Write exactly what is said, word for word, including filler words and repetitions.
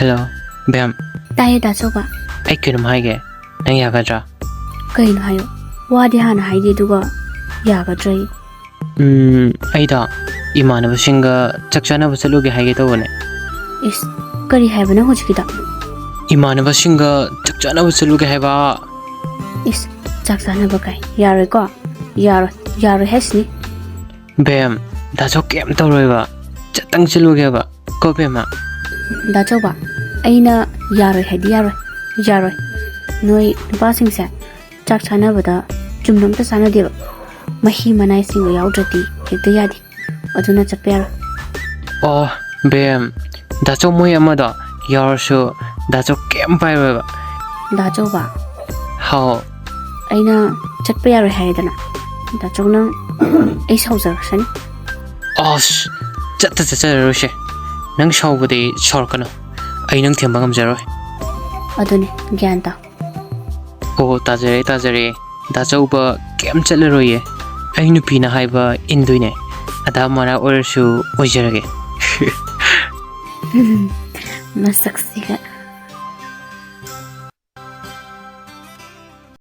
Hello, ꯕꯦꯝ꯫ ꯇꯥꯏꯌꯦ, ꯗꯥ ꯆꯧꯕ꯫ ꯑꯩ ꯀꯩꯅꯣꯝ ꯍꯥꯏꯒꯦ, ꯅꯪ ꯌꯥꯒꯗ꯭ꯔꯥ? ꯀꯩꯅꯣ ꯍꯥꯏꯌꯣ? ꯋꯥꯗꯤ ꯍꯥꯟꯅ ꯍꯥꯏꯗꯦ, ꯑꯗꯨꯒ ꯌꯥꯒꯗ꯭ꯔꯥ? ꯎꯝ, ꯑꯩꯗꯣ ꯏꯃꯥꯟꯅꯕꯁꯤꯡꯒ ꯆꯥꯛ ꯆꯥꯅꯕ ꯆꯠꯂꯨꯒꯦ ꯍꯥꯏꯒꯦ ꯇꯧꯕꯅꯦ꯫ ꯏꯁ, ꯀꯔꯤ ꯍꯥꯏꯕ ꯅꯪ ꯍꯧꯖꯤꯛꯀꯤꯗꯣ? ꯏꯃꯥꯟꯅꯕꯁꯤꯡꯒ ꯆꯥꯛ ꯆꯥꯅꯕ ꯆꯠꯂꯨꯒꯦ ꯍꯥꯏꯕ꯫ ꯏꯁ, ꯆꯥꯛ ꯆꯥꯅꯕ ꯀꯥꯏ? ꯌꯥꯔꯣꯏꯀꯣ? ꯌꯥꯔꯣꯏ, ꯌꯥꯔꯣꯏ ꯍꯥꯏꯁꯤꯅꯤ꯫ ꯕꯦꯝ, ꯗꯥ ꯆꯧ ꯀꯩꯝ ꯇꯧꯔꯣꯏꯕ꯫ ꯆꯠꯇꯪ ꯆꯠꯂꯨꯒꯦꯕ꯫ ꯀꯣ ꯕꯦꯝꯃ? ꯗꯥ ꯆꯧꯕ, ꯑꯩꯅ ꯌꯥꯔꯣꯏ ꯍꯥꯏꯗꯤ ꯌꯥꯔꯣꯏ꯫ ꯌꯥꯔꯣꯏ꯫ ꯅꯣꯏ ꯅꯨꯄꯥꯁꯤꯡꯁꯦ ꯆꯥꯛ ꯆꯥꯅꯕꯗ ꯆꯨꯝꯅ ꯑꯝꯇ ꯆꯥꯅꯗꯦꯕ꯫ ꯃꯍꯤ ꯃꯅꯥꯏꯁꯤꯡꯒ ꯌꯥꯎꯗ꯭ꯔꯗꯤ ꯍꯦꯛꯇ ꯌꯥꯗꯦ꯫ ꯑꯗꯨꯅ ꯆꯠꯄ ꯌꯥꯔꯣꯏ꯫ ꯑꯣ, ꯕꯦꯝ, ꯗꯥ ꯆꯧ ꯃꯣꯏ ꯑꯃꯗꯣ ꯌꯥꯎꯔꯁꯨ ꯗꯥ ꯆꯧ ꯀꯩꯝ ꯄꯥꯏꯔꯣꯏꯕ꯫ ꯗꯥ ꯆꯧꯕ? ꯍꯥꯎ꯫ ꯑꯩꯅ ꯆꯠꯄ ꯌꯥꯔꯣꯏ ꯍꯥꯏꯔꯦꯗꯅ, ꯗꯥ ꯆꯧ ꯅꯪ ꯑꯩ ꯁꯥꯎꯖꯔꯛꯁꯅꯤ꯫ ꯑꯁ, ꯆꯠꯇ ꯆꯠꯆꯔꯔꯣꯏꯁꯦ꯫ ꯅꯪ ꯁꯥꯎꯕꯗꯤ ꯁꯥꯎꯔꯛꯀꯅꯨ꯫ ꯑꯩ ꯅꯪ ꯊꯦꯝꯕ ꯉꯝꯖꯔꯣꯏ꯫ ꯑꯗꯨꯅꯦ, ꯒ꯭ꯌꯥꯟ ꯇꯥꯎ꯫ ꯑꯣ, ꯇꯥꯖꯔꯦ, ꯇꯥꯖꯔꯦ꯫ ꯗꯥ ꯆꯧꯕ ꯀꯩꯝ ꯆꯠꯂꯔꯣꯏꯌꯦ꯫ ꯑꯩ ꯅꯨꯄꯤꯅ ꯍꯥꯏꯕ ꯏꯟꯗꯣꯏꯅꯦ꯫ ꯑꯗꯥ ꯃꯔꯥ ꯑꯣꯏꯔꯁꯨ ꯑꯣꯏꯖꯔꯒꯦ꯫ ꯃꯁꯛꯁꯤꯒ꯫